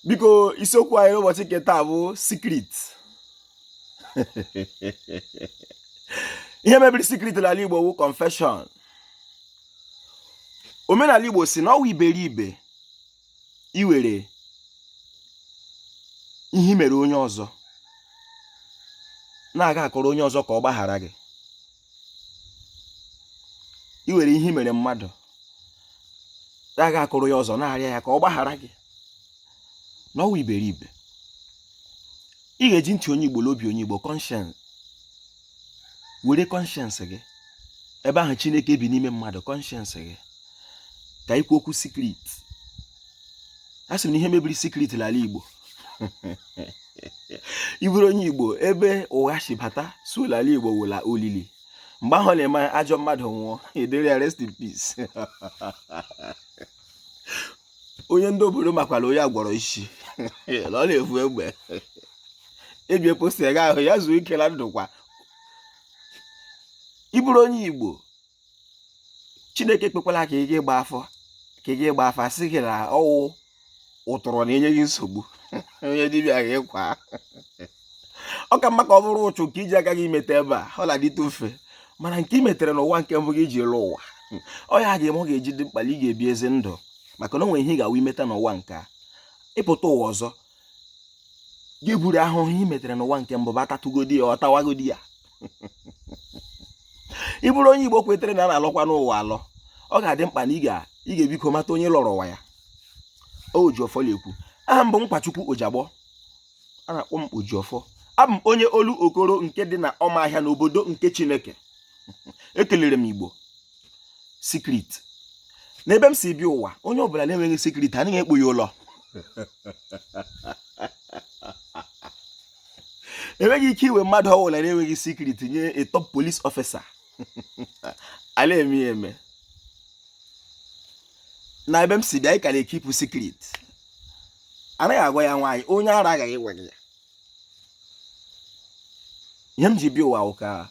Biko, isiokwu anyị n'ụbọchị nke taa bụ secret. Ihe mebiri secret n'ala Igbo wụ confession. Omenala Igbo sị na ọ wụ iberibe iwere ihe i mere onye ọzọ na-aga akọrọ onye ọzọ ka ọ gbaghara gị. Iwere ihe i mere mmadụ na-aga akọrọ ya ọzọ na-arịọ ya ka ọ gbaghara gị, na ọ wụ iberibe. Ị ga-eji ntị onye Igbo na obi onye Igbo, conscience, were conscience gị ebe ahụ Chineke bi n'ime mmadụ, conscience gị, ka ikwu okwu secret. A sị m na ihe mebiri secret n'ala Igbo, ị bụrụ onye Igbo, ebe ụgha si bata so n'ala Igbo wụla olili. Mgbe ahụ na-eme ajọ mmadụ nwụọ, edere ya rest in peace. Onye ndị obodo makwara onye agwọrọ isi na ọ na-efu egbe ebie poster ga ahụ ya zuo ike na ndụ kwa. Ị bụrụ onye Igbo, Chineke ekpekwala ka ị ga ịgba afọ, ka ị ga ịgba afa sị gị na ọ wụ ụtụrụ na-enye gị nsogbu, onye dibịa ga-ekwa. Ọ ka mma ka ọ bụrụ ụchụ nke i ji aka gị mete ebe a, ọ na-adịtụ mfe, mana nke ị metere n'ụwa nke mbụ gị ji lụ ụwa, ọ ya ga-eme ọ ga-eji dị mkpa ị ga-ebi ezi ndụ, maka na o nwere ihe ị ga-awụ imeta n'ụwa nke a, ịpụta ụwa ọzọ gị buru ahụhụ ị metere n'ụwa nke mbụ batatụgodi ya, ọ tawagodi ya. Ị bụrụ onye Igbo kwetere na a na-alọkwa n'ụwa alọ, ọ ga-adị mkpa na ị ga-ebiko mata onye lọrọ ụwa ya. Ojiọfọ na-ekwu. Aha m bụ Nkwachukwu Ojiagbọ, a na-akpọ m Ojiọfọ. Abụ m onye olu okoro nke dị na Ọmahịa n'obodo nke Chineke. Ekelere m Igbo. Secret n'ebe m si bịa ụwa, onye ọbụla na-enweghị secret anaghị ekpo ya ụlọ. Enweghị ike iwe mmadụ ọbụla na-enweghị secret nye a top police officer. Ala eme ya eme na ebe m si bịa. Anyị ka na-ekeep secret, anaghị agwa ya nwaanyị, onye ara agaghị ịgwa gị ya. Ihe m ji bịa ụwa wụ ka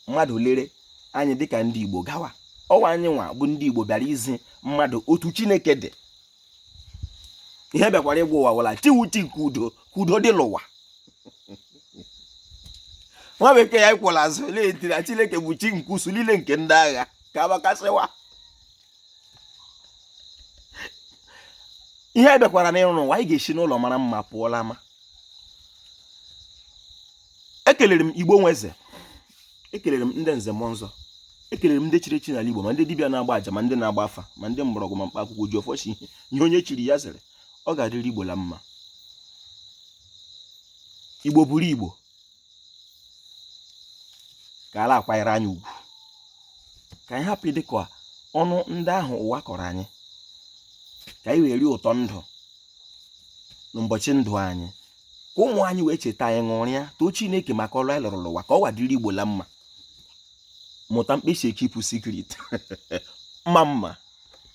mmadụ lere anyị dịka ndị Igbo gawa. Ọwa anyị nwa bụ ndị Igbo bịara izi mmadụ otu Chineke dị. Ihe bịakwara ịgwa ụwa wụla chi wụ chi nke udo, ka udo dị n'ụwa. Nwa bekee ya ịkwụla azụ na-eti na Chineke bụ chi nke usu niile nke ndị agha ka agbakasịwa. Ihe bịakwara n'ịrụ n'ụwa, anyị ga-esi n'ụlọ mara mma pụọla ama. Ekelere m Igbo nwe eze, ekelere m ndị nze mmụọ nzọ, ekelere m ndị chiri echi n'ala Igbo, ma ndị dibịa na-agba aja, ma ndị na-agba afa, ma ndị mgbọrọgwụ, ma mkpa akwụkwọ. Ojiọfọ si ihe ihe onye chiri ya zere. Ọ ga-adịrị Igbo la mma. Igbo bụrụ Igbo ka ala akwanyere anyị ugwu, ka anyị hapụ ịdị ka ọnụ ndị ahụ ụwa kọrọ anyị, ka anyị wee rie ụtọ ndụ n'ụbọchị ndụ anyị, ka ụmụ anyị wee cheta anyị, ṅụrịa, too Chineke maka ọlụ anyị lụrụ n'ụwa, ka ọ wadịrị Igbo la mma. Mụta mkpesi ekeep secret mma mma.